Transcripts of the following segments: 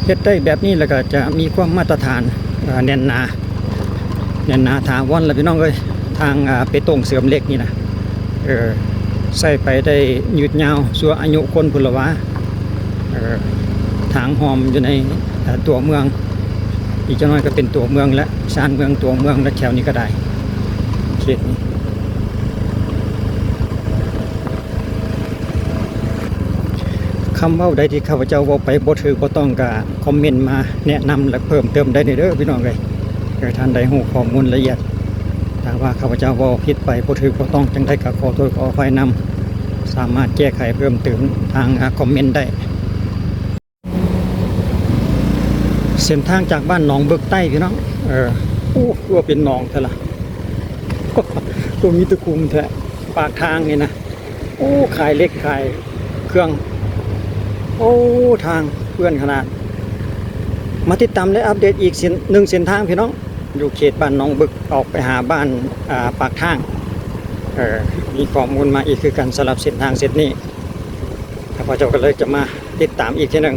ເຮັດໄດ້ແບບນີ້ແລ້ວກໍຈະມີຄວາມມາດຕະຖານ ເອີ ແໜ້ນໜາ ແໜ້ນໜາຖາວອນລະພີ່ນ້ອງເອີຍ. ທາງ ອາ ເປຕົງເສີມເຫຼັກນີ້ນະ ເອີ ໃຊ້ໄປໄດ້ຍືດຍາວຊົ່ວອາຍຸຄົນພຸ້ນລະຫວາ. ເອີ ທາງຮ່ອມຢູ່ໃນ ເອີ ຕົວເມືອງ ອີກຈັກໜ້ອຍກໍເປັນຕົວເມືອງແລ້ວ ຊານເມືອງ ຕົວເມືອງແລ້ວ ແຖວນີ້ກໍໄດ້ ເຂດນີ້. ຄຳເວົ້າໃດທີ່ຂ້າພະເຈົ້າເວົ້າໄປບໍ່ຖືກບໍ່ຕ້ອງ ກະຄອມເມັນມາແນະນຳ ແລະ ເພີ່ມເຕີມໄດ້ເດີພີ່ນ້ອງເອີຍ. ເອີ ທ່ານໃດຮູ້ຂໍ້ມູນລະອຽດ ຖ້າວ່າຂ້າພະເຈົ້າເວົ້າຜິດໄປ ບໍ່ຖືກບໍ່ຕ້ອງຈັ່ງໃດ ກະຂໍໂທດຂໍອະໄພນຳ. ສາມາດແກ້ໄຂເພີ່ມເຕີມທາງ ອາ ຄອມເມັນໄດ້. ເສັ້ນທາງຈາກບ້ານໜອງບຶກໃຕ້ພີ່ນ້ອງ. ເອີ ໂອ້ ຄືວ່າເປັນໜອງແທ້ລະ ໂອ້ ມີແຕ່ຂຸມແທ້. ປາກທາງນີ້ນະ ໂອ້ ຂາຍເຫຼັກຂາຍເຄື່ອງ. ໂອ້ ທາງເປື້ອນຂະໜາດ. ມາຕິດຕາມ ແລະ ອັບເດດອີກເສັ້ນ ໜຶ່ງເສັ້ນທາງພີ່ນ້ອງ ຢູ່ເຂດບ້ານໜອງບຶກ ອອກໄປຫາບ້ານ ອາ ປາກທາງ. ເອີ ມີຂໍ້ມູນມາອີກຄືກັນ ສຳລັບເສັ້ນທາງເສັ້ນນີ້ ຂ້າພະເຈົ້າກໍເລີຍຈະມາຕິດຕາມອີກເທື່ອໜຶ່ງ.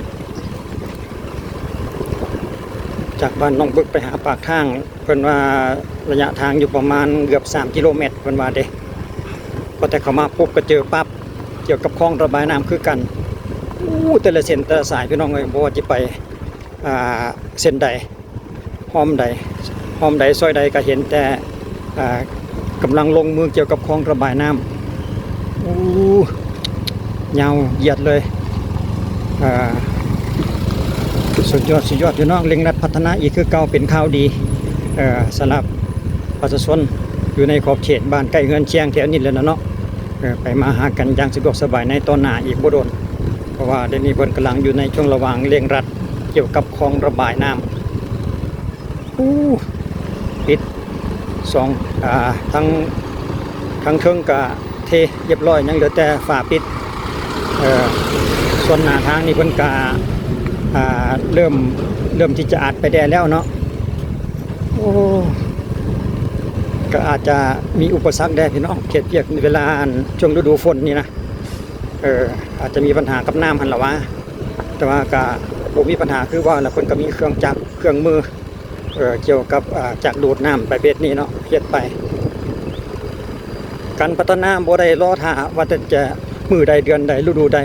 ຈາກບ້ານໜອງບຶກໄປຫາປາກທາງ ເພິ່ນວ່າໄລຍະທາງຢູ່ປະມານເກືອບສາມກິໂລແມັດ ເພິ່ນວ່າເດ້. ພໍແຕ່ເຂົ້າມາປຸບກໍເຈີປັບ ກ່ຽວກັບຄອງລະບາຍນ້ຳຄືກັນ. ໂອ້ ແຕ່ລະເສັ້ນແຕ່ລະສາຍພີ່ນ້ອງເອີຍ ບໍ່ວ່າຈະໄປ ອ່າ ເສັ້ນໃດ ຮ່ອມໃດ ຮ່ອມໃດຊອຍໃດ ກໍເຫັນແຕ່ ອ່າ ກຳລັງລົງມືກ່ຽວກັບຄອງລະບາຍນ້ຳ. ໂອ້ ຍາວຢຽດເລີຍ. ອ່າ ສຸດຍອດ ສຸດຍອດ ພີ່ນ້ອງ. ເລັ່ງລັດພັດທະນາອີກຄືເກົ່າ ເປັນຂ່າວດີ ເອີ ສຳລັບປະຊາຊົນຢູ່ໃນຂອບເຂດບ້ານໃກ້ເຮືອນຄຽງແຖວນີ້ແຫຼະເນາະ. ເອີ ໄປມາຫາກັນຢ່າງສະດວກສະບາຍໃນຕອນໜ້າອີກບໍ່ດົນ ເພາະວ່າດຽວນີ້ເພິ່ນກຳລັງຢູ່ໃນຊ່ວງລະຫວ່າງເລັ່ງລັດກ່ຽວກັບຄອງລະບາຍນ້ຳ. ໂອ້ ປິດສອງ ອ່າ ທັງ ທັງເທິງກະເທຮຽບຮ້ອຍ ຍັງເຫຼືອແຕ່ຝາປິດ. ເອີ ສ່ວນໜ້າທາງນີ້ເພິ່ນກະ ອ່າ ເລີ່ມ ເລີ່ມທີ່ຈະອັດໄປແດ່ແລ້ວເນາະ. ໂອ້ ກະອາດຈະມີອຸປະສັກແດ່ພີ່ນ້ອງ ເຂດວຽກເວລາ ອັນ ຊ່ວງລະດູຝົນນີ້ນະ. ເອີ ອາດຈະມີບັນຫາກັບນ້ຳຫັ້ນລະຫວາ ແຕ່ວ່າກະບໍ່ມີບັນຫາ ຄືວ່າລະ ເພິ່ນກະມີເຄື່ອງຈັກເຄື່ອງມື ເອີ ກ່ຽວກັບ ອາ ຈັກດູດນ້ຳປະເພດນີ້ເນາະ ເຮັດໄປ. ການພັດທະນາບໍ່ໄດ້ລໍຖ້າວ່າແຕ່ຈະມື້ໃດເດືອນໃດລະດູໃດ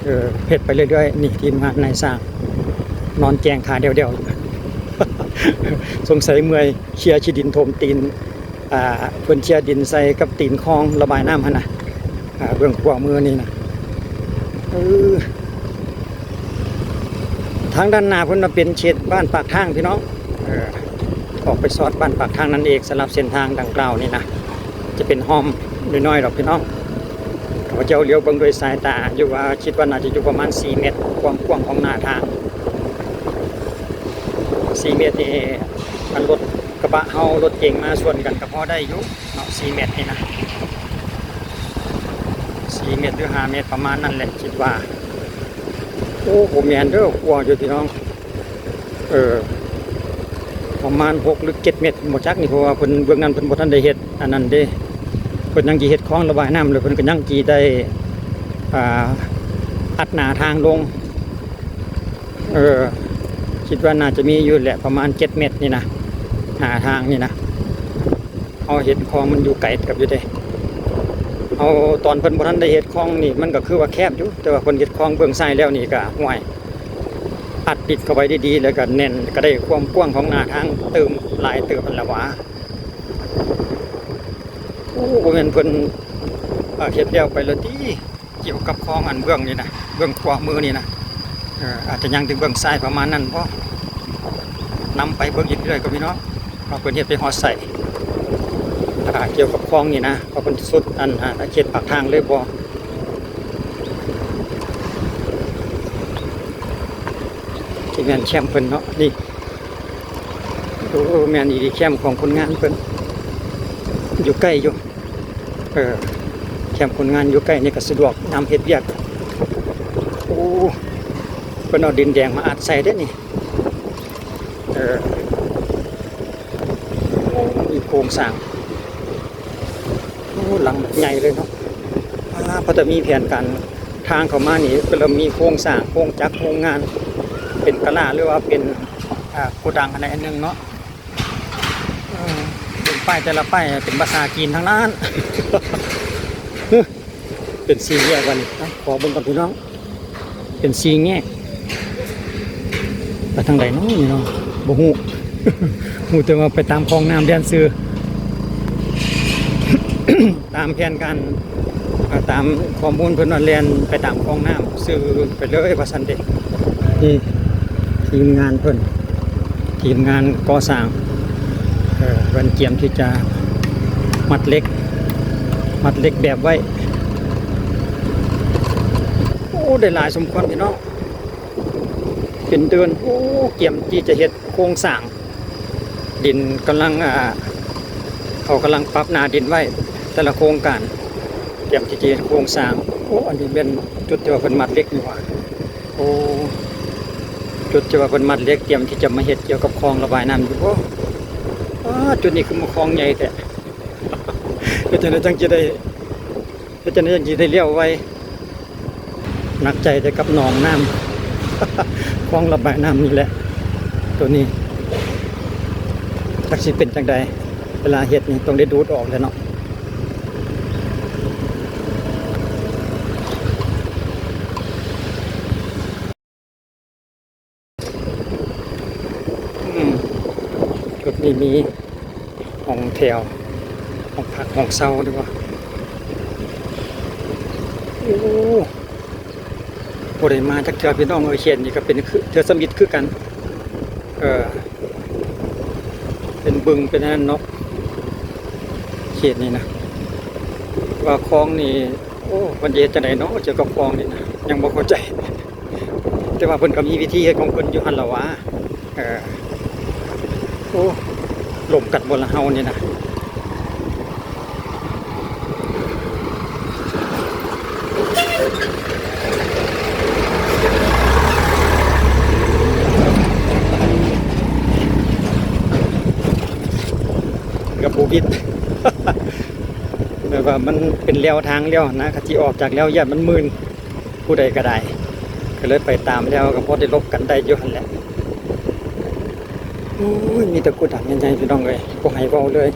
ເອີ ເຮັດໄປເລື້ອຍໆ. ນີ້ທີມງານນາຍຊ່າງນອນແກງຂາດຽວໆ ສົງໄສເມື່ອຍ ເຄຍຂີ້ດິນຖົມຕີນ ອ່າ ເພິ່ນເຊຍດິນໃສ່ກັບຕີນຄອງລະບາຍນ້ຳຫັ້ນນະ. ອ່າ ເບື້ອງຂວາມືນີ້ນະ ເອີ ທາງດ້ານໜ້າເພິ່ນນະເປັນເຂດບ້ານປາກທາງພີ່ນ້ອງ. ເອີ ອອກໄປຊອດບ້ານປາກທາງນັ້ນເອງ. ສຳລັບເສັ້ນທາງດັ່ງກ່າວນີ້ນະ ຈະເປັນຮ່ອມນ້ອຍໆດອກພີ່ນ້ອງ. ຂ້າພະເຈົ້າຫຼຽວເບິ່ງດ້ວຍສາຍຕາຢູ່ວ່າ ຄິດວ່າໜ້າຈະຢູ່ປະມານສີ່ແມັດ ຄວາມກວ້າງຂອງໜ້າທາງ ສີ່ແມັດນີ້. ຄັນລົດກະບະເຮົາ ລົດເກັງມາສວນກັນກໍພໍໄດ້ຢູ່ເນາະ ສີ່ແມັດນີ້ນະ ສີ່ແມັດ ຫຼື ຫ້າແມັດ ປະມານນັ້ນແຫຼະ ຄິດວ່າ. ໂອ້ ບໍ່ແມ່ນເດີ ກວ້າງຢູ່ພີ່ນ້ອງ. ເອີ ປະມານຫົກ ຫຼື ເຈັດແມັດ ບໍ່ຈັກນີ້ ເພາະວ່າເພິ່ນ ເບື້ອງນັ້ນເພິ່ນບໍ່ທັນໄດ້ເຮັດອັນນັ້ນເດ້. ເພິ່ນຍັງຊິເຮັດຄອງລະບາຍນ້ຳ ແລ້ວເພິ່ນກໍຍັງຊິໄດ້ ອ່າ ອັດໜ້າທາງລົງ. ເອີ ຄິດວ່າໜ້າຈະມີຢູ່ແຫຼະ ປະມານເຈັດແມັດນີ້ນະ ໜ້າທາງນີ້ນະ. ເຮົາເຫັນຄອງມັນຢູ່ໄກເຕີບຢູ່ເດ້. ເຮົາ ຕອນເພິ່ນບໍ່ທັນໄດ້ເຮັດຄອງນີ້ ມັນກໍຄືວ່າແຄບຢູ່ ແຕ່ວ່າເພິ່ນເຮັດຄອງເບື້ອງຊ້າຍແລ້ວນີ້ກໍ ຫ້ວຍ ອັດຕິດເຂົ້າໄປດີໆ ແລ້ວກໍແໜ້ນ ກໍໄດ້ຄວາມກວ້າງຂອງໜ້າທາງເຕີມ ຫຼາຍເຕີບຫັ້ນລະຫວາ. ໂອ້ ບໍ່ແມ່ນເພິ່ນ ເຮັດແລ້ວໄປແລ້ວຕິ? ກ່ຽວກັບຄອງອັນເບື້ອງນີ້ນະ ເບື້ອງຂວາມືນີ້ນະ ເອີ ອາດຈະຍັງແຕ່ເບື້ອງຊ້າຍປະມານນັ້ນບໍ? ນຳໄປເບິ່ງອີກເລື້ອຍກໍມີເນາະ ວ່າເພິ່ນເຮັດໄປຮອດໃສ ອ່າ ກ່ຽວກັບຄອງນີ້ນະ ວ່າເພິ່ນສຸດອັນ ອ່າ ເຂດປາກທາງເລີຍບໍ? ທີ່ແມ່ນແຄມເພິ່ນເນາະ ນີ້ ໂອ້ ແມ່ນອີ່ຫຼີ ແຄມຂອງຄົນງານເພິ່ນ ຢູ່ໃກ້ຢູ່ ເອີ ແຄມຄົນງານຢູ່ໃກ້ນີ້ກໍສະດວກຍາມເຮັດວຽກ. ໂອ້ ເພິ່ນເອົາດິນແດງມາອັດໃສ່ເດ້ນີ້ ເອີ ໂອ້ ມີໂຄງສ້າງ ໂອ້ ຫຼັງໃຫຍ່ເລີຍເນາະ. ອ່າ ພໍຈະມີແຜນການທາງເຂົ້າມານີ້ ກໍເລີ່ມມີໂຄງສ້າງ ໂຄງຈັກ ໂຮງງານ ເປັນກະລາ ຫຼືວ່າເປັນ ອ່າ ໂກດັງອັນໃດອັນໜຶ່ງເນາະ. ເອີ ເປັນປ້າຍແຕ່ລະປ້າຍເປັນພາສາຈີນທັງນັ້ນ. ເປັນສີ່ແຍກບັດນີ້ ຂໍເບິ່ງກ່ອນພີ່ນ້ອງ. ເປັນສີ່ແຍກ ໄປທາງໃດເນາະນີ້ເນາະ ບໍ່ຮູ້ ຮູ້ແຕ່ວ່າໄປຕາມຄອງນ້ຳແລ່ນຊື່ ຕາມແຜນການ ຕາມຂໍ້ມູນເພິ່ນວ່າແລ່ນໄປຕາມຄອງນ້ຳຊື່ໄປເລີຍວ່າຊັ້ນເດ. ນີ້ທີມງານເພິ່ນ ທີມງານກໍ່ສ້າງ ເອີ ເພິ່ນກຽມທີ່ຈະມັດເຫຼັກ ມັດເຫຼັກແບບໄວ້. ໂອ້ ໄດ້ຫຼາຍສົມຄວນພີ່ນ້ອງ ເປັນເດີ່ນ. ໂອ້ ກຽມທີ່ຈະເຮັດໂຄງສ້າງດິນ ກຳລັງ ອ່າ ເຂົາກຳລັງປັບໜ້າດິນໄວ້ ແຕ່ລະໂຄງການ ກຽມທີ່ຈະເຮັດໂຄງສ້າງ. ໂອ້ ອັນນີ້ແມ່ນຈຸດທີ່ວ່າເພິ່ນມັດເຫຼັກນີ້ຫວາ. ໂອ້ ຈຸດທີ່ວ່າເພິ່ນມັດເຫຼັກ ກຽມທີ່ຈະມາເຮັດກ່ຽວກັບຄອງລະບາຍນ້ຳຢູ່. ໂອ້ ອ້າ ຈຸດນີ້ຄືມັນຄອງໃຫຍ່ແທ້ ເຮັດຈັ່ງໃດຈັ່ງຈະໄດ້ ເຮັດຈັ່ງໃດຈັ່ງຊິໄດ້ລ້ຽວໄວ? ໜັກໃຈແຕ່ກັບໜອງນ້ຳ ຄອງລະບາຍນ້ຳນີ້ແຫຼະ. ໂຕນີ້ຈັກຊິເປັນຈັ່ງໃດ ເວລາເຮັດນີ້ຕ້ອງໄດ້ດູດອອກແຫຼະເນາະ. ອືມ ຈຸດນີ້ມີຫ້ອງແຖວ ຫ້ອງພັກ ຫ້ອງເຊົ່າເດ້ບໍ່? ໂອ້ ບໍ່ໄດ້ມາຈັກເທື່ອພີ່ນ້ອງເອີຍ. ເຂດນີ້ກໍເປັນຄື ເທື່ອທຳອິດຄືກັນ ເອີ ເປັນບຶງເປັນອັນນັ້ນເນາະ ເຂດນີ້ນະ. ວ່າຄອງນີ້ ໂອ້ ເພິ່ນຈະເຮັດຈັ່ງໃດເນາະ ກ່ຽວກັບຄອງນີ້ນະ ຍັງບໍ່ເຂົ້າໃຈ ແຕ່ວ່າເພິ່ນກໍມີວິທີເຮັດຂອງເພິ່ນຢູ່ຫັ້ນລະຫວາ. ເອີ ໂອ້ ລົມກັດບໍ່ລະເຮົານີ້ນະ. ກໍບໍ່ວິດ ແບບວ່າມັນເປັນແລວທາງແລ້ວນະ ຄັນຊິອອກຈາກແລວຢ້ານມັນມື່ນ ຜູ້ໃດກໍໄດ້ ກໍເລີຍໄປຕາມແລ້ວ ກໍພໍໄດ້ຫຼົບກັນໄດ້ຢູ່ຫັ້ນແຫຼະ. ໂອ້ຍ ມີແຕ່ໂກດັງໃຫຍ່ໆ ພີ່ນ້ອງເອີຍ ບໍ່ໃຫ້ເວົ້າເລີຍ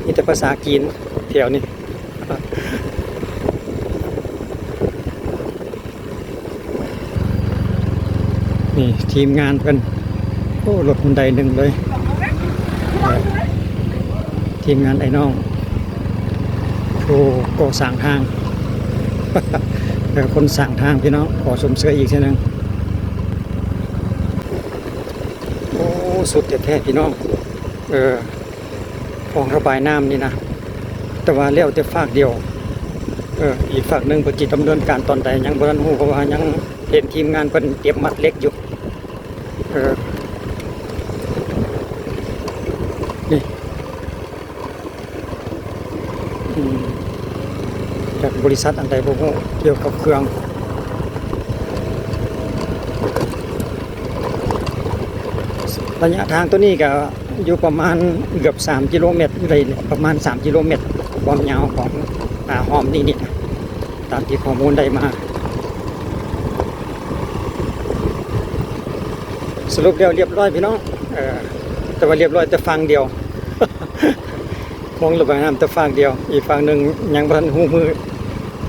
ມີແຕ່ພາສາຈີນແຖວນີ້. ນີ້ທີມງານເພິ່ນ ໂອ້ ລົດຮຸນໄດໜຶ່ງເລີຍ ທີມງານອ້າຍນ້ອງ ໂອ້ ກໍ່ສ້າງທາງ ເອີ ຄົນສ້າງທາງພີ່ນ້ອງ ຂໍຊົມເຊີຍອີກເທື່ອໜຶ່ງ. ໂອ້ ສຸດແທ້ໆ ພີ່ນ້ອງ ເອີ ຄອງລະບາຍນ້ຳນີ້ນະ ແຕ່ວ່າແລ້ວແຕ່ຟາກດຽວ ເອີ ອີກຟາກໜຶ່ງເພິ່ນຊິດຳເນີນການຕອນໃດ ຍັງບໍ່ທັນຮູ້ ເພາະວ່າຍັງເຫັນທີມງານເພິ່ນຕຽມມັດເຫຼັກຢູ່. ເອີ ນີ້ ອືມ ຈາກບໍລິສັດອັນໃດບໍ່ຮູ້ ກ່ຽວກັບເຄື່ອງ. ໄລຍະທາງໂຕນີ້ກະຢູ່ປະມານເກືອບສາມກິໂລແມັດ ຢູ່ໄດ້ປະມານສາມກິໂລແມັດ ຄວາມຍາວຂອງ ອາ ຮ່ອມນີ້ນີ້ ຕາມທີ່ຂໍ້ມູນໄດ້ມາ. ສະຫຼຸບແລ້ວລຽບຮ້ອຍພີ່ນ້ອງ ເອີ ແຕ່ວ່າລຽບຮ້ອຍແຕ່ຝັ່ງດຽວ ຄອງລະບາຍນ້ຳແຕ່ຟາກດຽວ ອີກຟາກໜຶ່ງຍັງບໍ່ທັນຮູ້ມື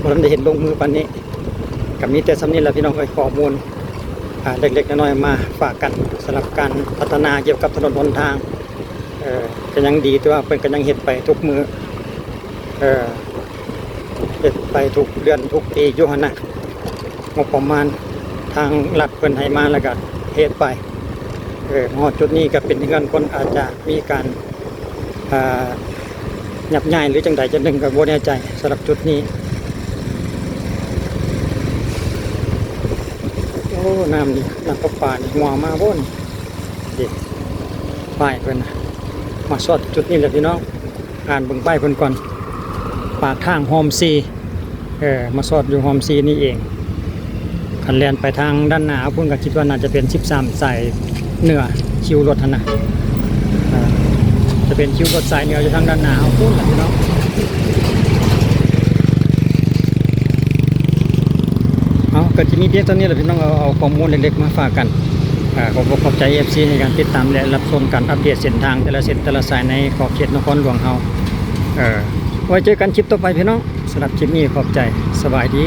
ບໍ່ທັນໄດ້ເຫັນລົງມືປານນີ້. ກໍມີແຕ່ສ່ຳນີ້ລະພີ່ນ້ອງເອີຍ ຂໍ້ມູນ ອາ ເລັກໆນ້ອຍໆມາຝາກກັນ ສຳລັບການພັດທະນາກ່ຽວກັບຖະໜົນຫົນທາງ. ເອີ ກໍຍັງດີທີ່ວ່າເພິ່ນກໍຍັງເຮັດໄປທຸກມື້ ເອີ ເຮັດໄປທຸກເດືອນທຸກປີຢູ່ຫັ້ນນະ ງົບປະມານທາງລັດເພິ່ນໃຫ້ມາ ແລ້ວກໍເຮັດໄປ. ເອີ ຮອດຈຸດນີ້ກໍເປັນເຮືອນຄົນ ອາດຈະມີການ ອ່າ ຍັບຍ້າຍ ຫຼື ຈັ່ງໃດຈັ່ງໜຶ່ງກໍບໍ່ແນ່ໃຈ ສຳລັບຈຸດນີ້. ໂອ້ ນ້ຳນີ້ ນ້ຳປະປານີ້ຮົ່ວມາບໍ່ນີ້? ເດ້ ປ້າຍເພິ່ນນະ ມາຊອດຈຸດນີ້ແຫຼະພີ່ນ້ອງ. ອ່ານເບິ່ງປ້າຍເພິ່ນກ່ອນ ປາກທາງຮ່ອມສີ່ ເອີ ມາຊອດຢູ່ຮ່ອມສີ່ນີ້ເອງ. ຄັນແລ່ນໄປທາງດ້ານໜ້າພຸ້ນ ກໍຄິດວ່າໜ້າຈະເປັນສິບສາມສາຍເໜືອ ຄິວລົດຫັ້ນນະ ເອີ ຈະເປັນຄິວລົດສາຍເໜືອຢູ່ທາງດ້ານໜ້າເຮົາພຸ້ນລະພີ່ນ້ອງ. ເອົາ ກໍຈະມີພຽງເທົ່ານີ້ແຫຼະພີ່ນ້ອງ ເອົາ ເອົາຂໍ້ມູນເລັກໆມາຝາກກັນ. ອາ ຂໍຂອບໃຈເອັຟຊີໃນການຕິດຕາມ ແລະ ຮັບຊົມການອັບເດດເສັ້ນທາງແຕ່ລະເສັ້ນແຕ່ລະສາຍໃນຂອບເຂດນະຄອນຫຼວງເຮົາ. ເອີ ໄວ້ເຈີກັນຄລິບຕໍ່ໄປພີ່ນ້ອງ. ສຳລັບຄລິບນີ້ຂອບໃຈ. ສະບາຍດີ.